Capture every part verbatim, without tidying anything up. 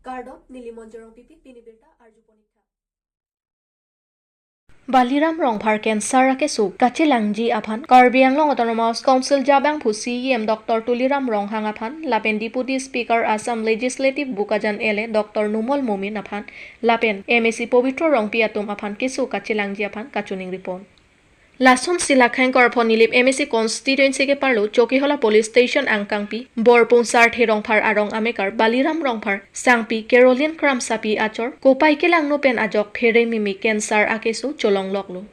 Kardom, neli Monjorong Pipi, pini birta arju ponik tha. Baliram Rongphar cancer akeso kachelangji aphan Karbi Anglong Autonomous Council jabangphu C E M Doctor Tuliram Ronghang aphan lapen Deputy Speaker Assam Legislative Bokajan L A Doctor Numal Momin aphan lapen M A C Pobitro Rongpi atum aphan keso kachelangji aphan kachiningri pon. Lasonsi Lakhaing Korphon Nilip M A C constituency keparlo Chokihola Police Station angkangpi Borpung Sarthe Rongphar arong amekar Baliram Rongphar sangpi Caroline Kramsapi achor kopai kelangno pen ajok phere mimi cancer akeso cholongloklo.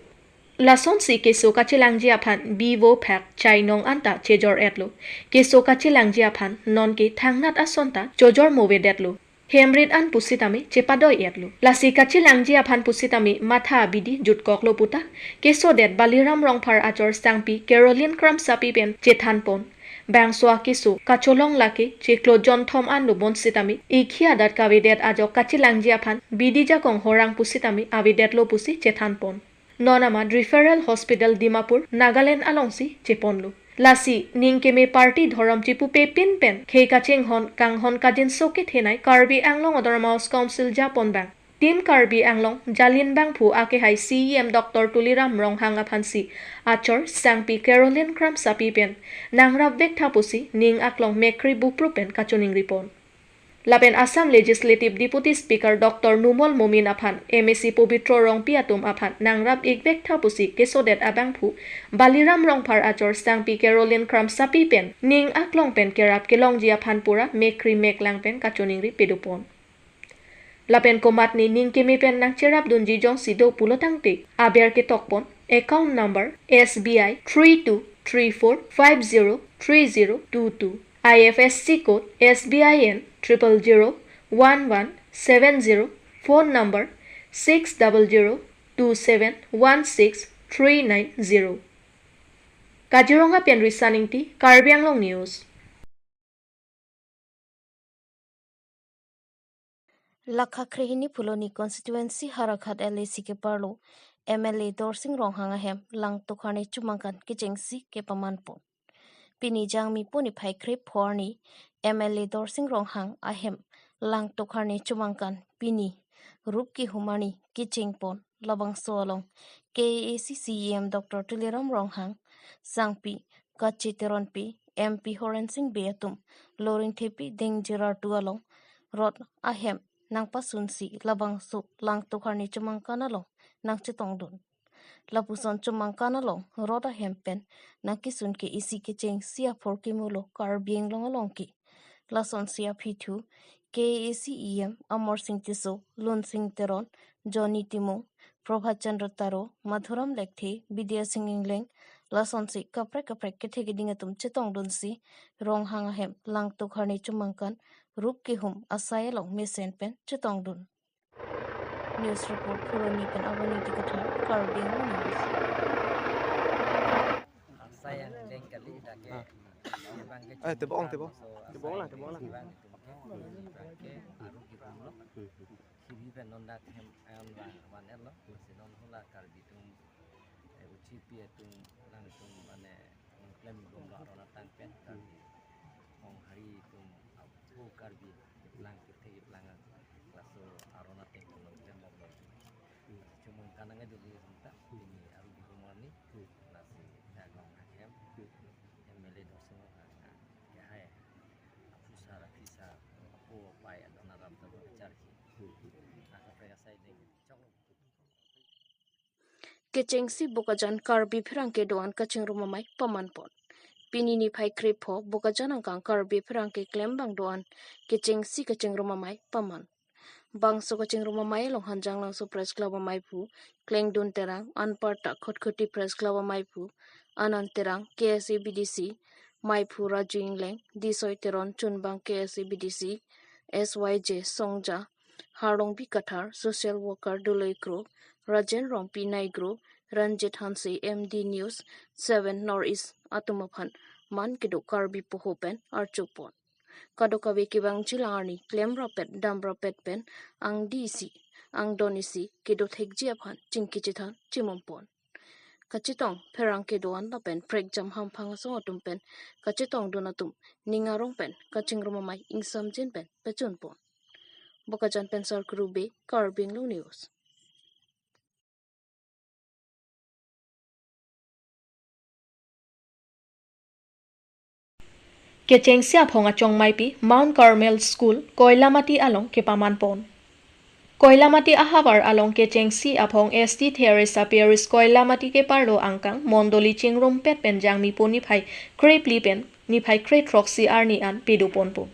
Lasonsi keso kachelangji aphan bivo phak chainong anta chejor-etlo. Keso kachelangji aphan nonke thangnat asonta chojor movedetlo. Hemrit an pusitame chepadoi-etlo. Lasi kachelangji aphan pusitame matha abidi jutkoklo puta kesodet Baliram Rongphar achor sangpi Caroline Kramsapi pen chethan pon. Bangso akeso kacholong lake chiklo jonthom anlo bonsitame ikhi adat kavedet ajok kachelangji aphan bidi jakong horang pusitame avedetlo pusi chethan pon. Non amat Referral Hospital Dimapur, Nagaland alongsi cheponlo. Lasi ningkeme party dhorom chipupepin pen khei kachinghon kanghon kajinso kethenei Karbi Anglong Autonomous Council japon bang Team Karbi Anglong jalin bangphu akehai C E M Doctor Tuliram Ronghang aphansi achor sangpi Caroline Kramsapi pen nangrapvek tha pusi ning aklong mekri bupru pen kachiningri pon. Lapen Assam Legislative Deputy Speaker Doctor Numal Momin aphan, M A C Pobitro Rongpi atum aphan nangrap-ikvek tha pusi kesodet abangphu Baliram Rongphar achor sangpi Caroline Kramsapi pen ning aklong pen kerap kelongji aphan pura mekri meklang pen kachiningri pedopon. Lapen komatne ningkeme pen nangcherapdunji jongsi do pulo tangte aber ketokpon, account number S B I three two three four five zero three zero two two, I F S C code S B I N triple zero one one seven zero, phone number six double zero two seven one six three nine zero. Kaziranga pen Risan Ingti, Karbi Anglong News. Lakha krehini Phuloni constituency Howraghat L A C keparlo M L A Dorsing Ronghang ahem Langtuk Harni Chumangkan kechengsi kepaman pon. Pini Jangmi pu niphai krepho arni M L A Dorsing Ronghang ahem Langtuk Harni Chumangkan pini rup kehum arni kecheng pon. Labangso along K A A C C E M Doctor Tuliram Ronghang, sangpi Kache Teronpi, M P Horensing Bey atum Loringthepi Dengjirar tu along rot ahem nangpasunsi labangso Langtuk Harni Chumangkan along nangchetongdun. Lapuson Chumangkan along rot ahem pen nangkesun ke isi kechengsi aphor kemulo Karbi Anglong along ke. Lasonsi aphi thu K A A C E M Amarsing Tisso, Lunsing Teron, Johnny Timung, Prabhat Chandra Taro, Madhuram Lekthe, Bidya Sing Engleng, lasonsi kaprek kaprek kethe keding atum chetongdunsi Ronghang ahem Langtuk Harni Chumangkan rup kehum asai along mesen pen chetongdun. News report Phuloni pen Aboni Dikathar, Karbi Anglong News. Asai yang deng kali lake. Ah. Bang ke eh, tebong, tebong. So, tebong lah, asai tebong lah. Bang itu ke, bang ke, aru gitu loh. Kiri pen non dak hem, em, lah, wan el loh. Si non hula Karbi tum, eh, uchi pi atum, lang tum, mane, klem gom lo aron atang pen, Karbi. Ong hari tum, apu Karbi, lang, kethe lang, laso aron ateng tum klem gom lo. Chumangkan nangdun isi ta, pini aru di rumah ni, lasi, ya, gom hakem, M L A Dorsing Ronghang, ya, hai, aphusar, aphisar, apo apai, adon aram ta bichar hi. Nakaprek asai deng, chok. Kechengsi Bokajan Karbi pherangke do-an kachingrum amei paman pon. Pini niphai krepho Bokajan angkang Karbi pherangke klembang do-an kechengsi kachingrum amei paman. Bangso kachingrum amei along Hanjanglangso Press Club ameiphu Klengdun Terang, anparta Khatkhati Press Club ameiphu Anand Terang, K S A B D C meiphu Raju Engleng, Disoi Teron chunbang K S A B D C, S Y J Songja, Harlongbi Kathar, social worker Doloi Kro, Rajen Rongpi Naigro, Ranjit Hanse, M D News seven North East atum aphan man kedo Karbi poho pen archupon. Kadokave kevangji lang arni klemrapet damrapet pen angdi isi, angdon isi kedo thekji aphan chingki chethan chimum pon. Kachetong pherangke do-an lapen prekjam hamphang asong atum pen kachetongdun atum ning arong pen kachingrum amei ingsamjin pen pachun pon. Bokajan pen Sarkuru Bey, Karbi Anglong News. Kechengsi aphong achongmaipi Mount Carmel School, Koilamati along kepaman pon. Koilamati ahavar along kechengsi aphong S T Theresa Parish Koilamati keparlo angkang mondoli chingrumpet pen Jangmi pu niphai krephli pen niphai krethrok si arni an pado ponpo.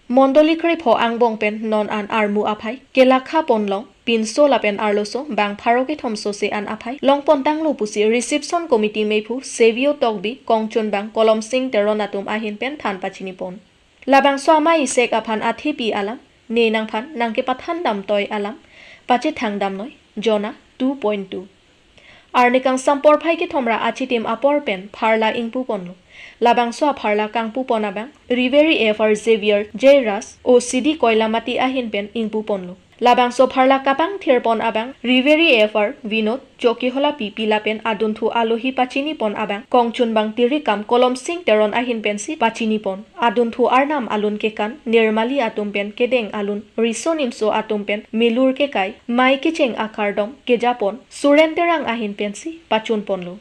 Mondoli krepho angbong pen non an armu aphai kelakha ponlong pinso lapen arloso bang pharo kethom sose an aphai longpon tanglo pusi reception committee mephu Savio Tokbi, kongchunbang Kolomsing Teron atum ahin pen than pachini pon. Labangso amei isek aphan athepi alam, ne nangphan nangkepathan damtoi alam pachethang damnoi, Jona two point two. Arni kangsam porphai kethom ra achitim apor pen pharla ingpu ponlo. Labangso apharla kangpu pon abang Reverend Father Xavier Jairus, O C D Koilamati ahin pen ingpu ponlo. Labangso pharla kapangthir pon abang Reverend Father Vinod Chokihola P P lapen adunthu alohi pachini pon abang kongchunbang tirikam Kolomsing Teron ahin pensi pachini pon. Adunthu arnam alun kekan, nirmali atum pen kedeng alun, riso nimso atum pen milur kekai, mei kecheng akardom kejapon Suren Terang ahin pensi pachun ponlo.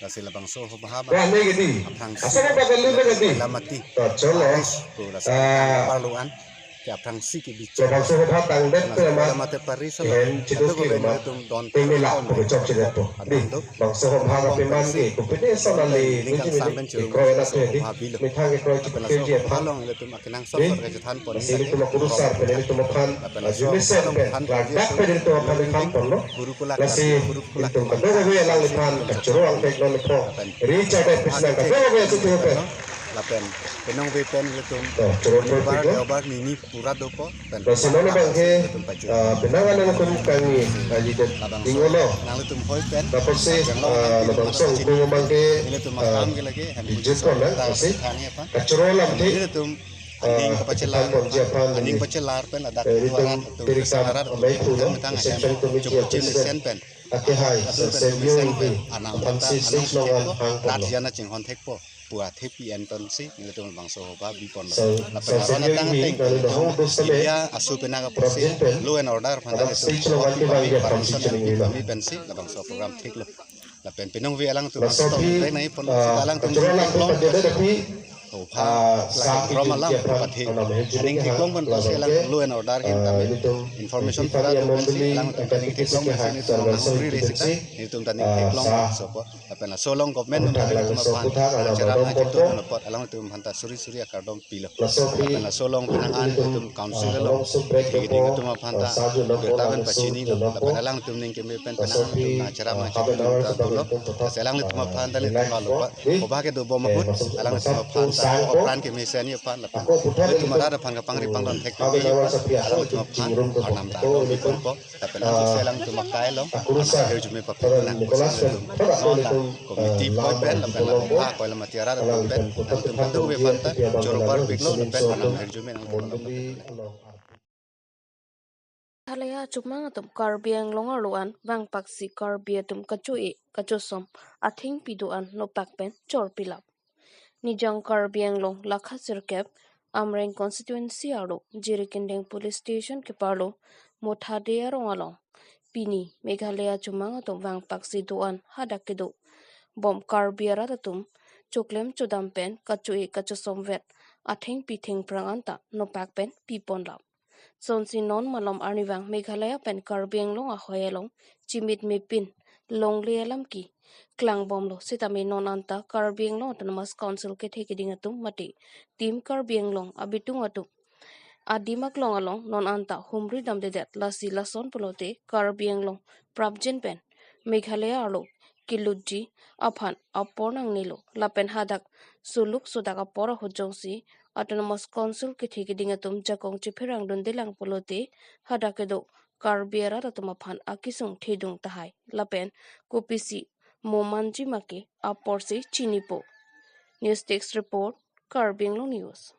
Lasi labangso hobha abang, ya, ne gini. Aphrangsi, asal apa kan lu gini? Koilamati. To, cholo. Parish, to, lasi, ah, keparlo an ke aphrangsi kebichar. Labangso hobha tangdet, lasi, pe ma. Koilamati Parish lo. Hen, chidu, atu ke ma. Tum don. Temi la, pun, pun chok chidet po. Di, adung do. Labangso hobha kepaman ke, kopine sonali, ningkan ningkan samben churu. Ikro ena so pe di. Hobha bilo. Methang ikro. Lapen laso hobha along ilitum akenangsot, di, sorkar chethan pon. Lasi ilitum akurusar pen ilitum aphan, lapen laso ajumisen hobha pen, along than ladak pen ilitum aphan than ponlo. Gurukula, lasi gurukula, ilitum kadokave alangliphan kachoro angpek non lepho. Lapen reach out pen sinang kadokave asutu pen. Lapen penong ve pen ilitum. To, choro pen Shonibar, pik lo. Deobar nini pura dopo. Lasi non abang ke, ah, penang anang atum kangni, ah, lidet labangso ingolo. Nanglitum hoi pen, lapusi, ah, labangso ingkung abang ke, ilitum, ah, akam ke lagi, hem, visit ko na, lasi kachoro alam te, ilitum, ah, aning kapachelar, aning pachelar pen ladak, eh, ilitum duarat atum, tirikam, kesalar atum, amei pulo, exception committee, cukup president, lesen pen. Ake hai, lapen session pen, yung pen, di, anam aphan kata, si anam stage long kata, an hang rat ponlo. Jana chinghon thekpo. Pu athepi enton si, nelitum labangso hobha bi ponlo. So, lapen so aron senior atang ini, teng, kalau dah hong dos tele, India asu penang apor si, project pen, law and order aphan pada nelitum stage lo hobha wanti bi bang dia ponlo, pansi chini nelitum lo. Kami pensi, labangso program thik lo. Lapen penong ve alangtum laso laso pi, thek nai ponlo, ah, sita alangtum kachoro alang theklong pen pada pi, hobha, ah, lapen sakit rom alam dia pan, pathe. Anam hejuni aning ke theklong hang, pen pusi labang alang ke, law and order hin ah, kami nelitum information pi pura pali tu pensi, amondoli, alangtum ta aning akademik theklong ke pen si, hang, nelitum ta laso nang pi suri re sita, pensi, nelitum ta aning ah, theklong sa, pen so po. Lapen laso along government atum ta nelitum aphan, laso pi, ah, acharam achatur, laso pu thak, lapen laso along nelitum aphan ta suri suri akardom pilo. Laso pi, lapen laso along penang an nelitum, nelitum council ah, along, along so break kethek po, nelitum aphan ah, ta sa ju lo po, birta pen laso pachini ju lo lo po. Lapen alangtum ning keme pen laso penang pi, nelitum acharam ah, achatur half an hour nelitum ta pilo. Sedo lo po. Laso alangtum, ah, aphan ta relax nelitum po. Alo pa. Di, hobha kedo bom eh, ahut, masuk, alangtum masuk aphan ta sang po. Opran kemesen aphan lapen ako puthot nelitum nelitum arat aphan kapangri pangdon thek half an hour kebi aphan, sa pi aso alangtum aphan chingrum tu po. Arnam ta to nelitum nelitum po. Lapen ah, ansi alangtum akai along, akurusar, anak hir jume papi Father anak Nicholas pusi pen, nelitum Father non ta nelitum, committee ah, poi pen, lapen lapu lapu long po. Ha Koilamati arat atum pen, alangtum alangtum puthot alangtum puthot padu ve aphan ta, eh, choro parpik lo, lapen anam hir jume nang mondoli along. Meghalaya achomang atum Karbi Anglong arlo an vangpaksi Karbi atum kacho-e kachosom athengpi do-an nopak pen chorpilap. Nijang Karbi Anglong lakha sirkep Amreng constituency arlo Jirikindeng police station keparlo Mothade arong along pini Meghalaya achomang atum vangpaksi do-an hadak kedo bom Karbi arat atum choklem chodam pen kacho-e kachosom vet athengpi thengphrang anta nopak pen piponlap. Sonsi non malom arnivang Meghalaya pen Karbi Anglong ahoi along chimit mepin longle alam ke klangbomlo, sitame non anta Karbi Anglong Autonomous Council kethe keding atum mate Team Karbi Anglong abitung atum adim aklong along non anta humri damdedet. Lasi lason pulote Karbi Anglong prapjin pen Meghalaya arlo kelutji aphan apor nangnelo. Lapen hadak suluk sudak apor ahut jongsi Autonomous Council kethe keding atum jakong chepherang dundelang pulote hadak kedo Karbi arat atum aphan akesung thedung tahai. Lapen kopisi momanji ma ke aporsi chinipo. News Desk Report, Karbi Anglong News.